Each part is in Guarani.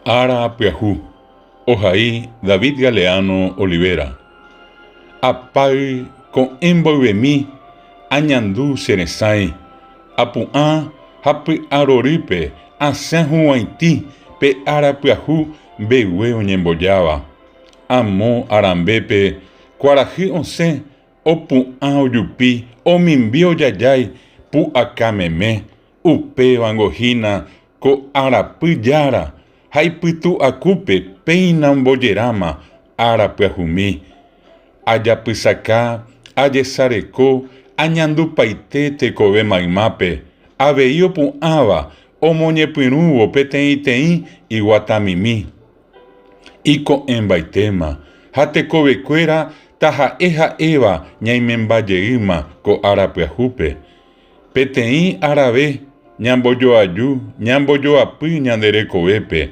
Ára pyahu, ohai David Galeano Olivera. Apáy ko'ẽ mboyvemi añandu che resãi, apu'ã ha py'arorýpe asẽ huguãitĩ pe ára pyahu mbegue oñembojáva. Amo arambépe kuarahy osẽ opu'ã ojupi omimbi ojajái pu'aka meme, upévango hína ko arapy jára ha ipytu'akúpe péina ombojeráma ára pyahumi. Ajapysaka, ajesareko, añandupaite tekove maymápe, avei opu'ãva omoñepyrũvo peteĩteĩ iguatamimi. Iko'ẽmbaitéma, ha tekovekuéra taha'e ha'éva ñaimemba jeýma ko ára pyahúpe. Peteĩ arave ñambojoaju ñambojoapy ñande rekovépe,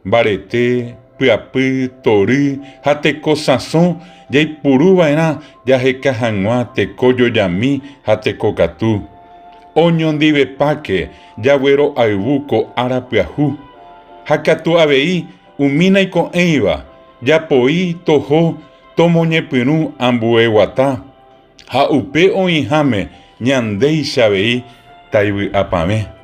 mbarete, pyapy, tory ha teko sãso jaipuruva'erã jaheka hag̃ua teko jojami ha teko katu. Oñondivepáke jaguero'ayvu ko ára pyahu. Ha katu avei umi naiko'ẽiva, japoi toho tomoñepyrũ ambue guata, ha upe oĩháme ñandéicha avei taivy'apavẽ.